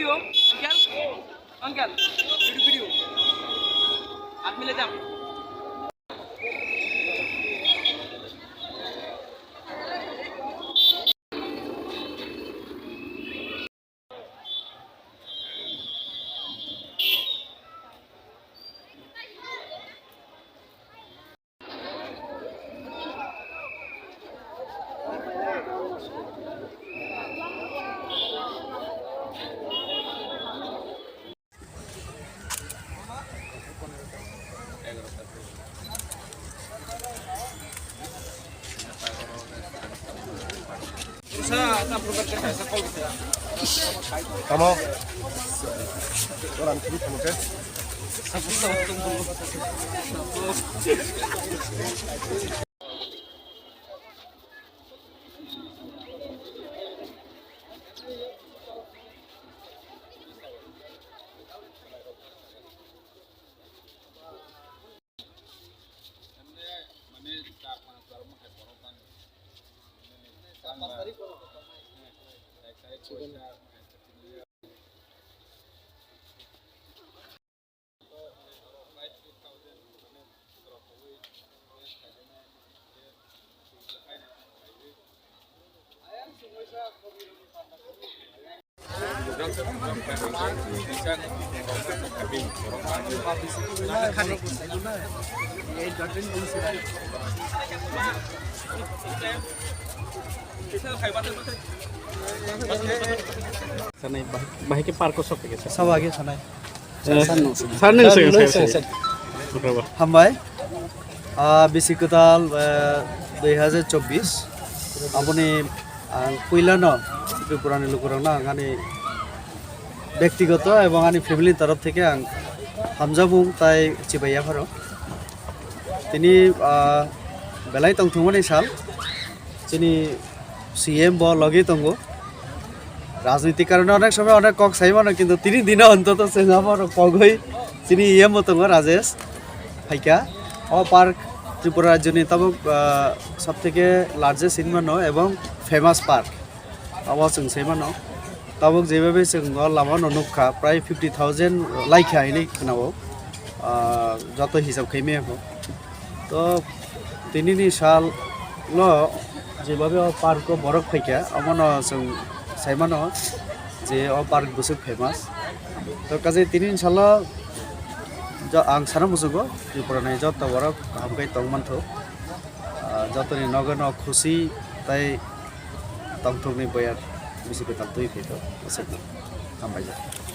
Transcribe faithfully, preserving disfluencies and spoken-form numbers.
Uncle, uncle, video, video. Hath mile jam. Tamo. Orang kiri tamo ke. Sanai, bahai, bahai ke park o sok ke sa. Sabo age sanai. Eh, sar nung sing. Sar nung sing, sar nung sing. Hambai. Ah, bisi kwtal, eh, dui hajar chobbish. Aboni ang puilano Tripurani lukurokno ang ani bektigoto ebong ani family ni torof theke ang hamjakmung tai chibai yapharo. Tini, ah, belai tongthokmani sal. Chini C M bo logi tongo. Rajnitik karone onek somoy onek kok sai mano, kintu tini dino ontoto se amo rok kogoi chini E M bo tongo Rajesh phaikha. O park Tripura rajyoni tabuk, ah, sob theke largest hinmano ebong famous park. Abo chwng sai mano. Tabuk jebhabe chwng o lama no nukha, prai fifty thousand laikha hinwi khwnao, ah, joto hisab khaimaya kho. To tinini sal lo jebhabe o park o borok phaikha, omono chwng sai mano je o park bwswk famous. To kaje tinini salo jo-, ang sana muchungo Tripura ni joto borok kaham khe tong mantho. Ah, jotoni nogo no khusi tai tongthokni boyar bisi kwtal twi phaito. Aswkno hambaijak.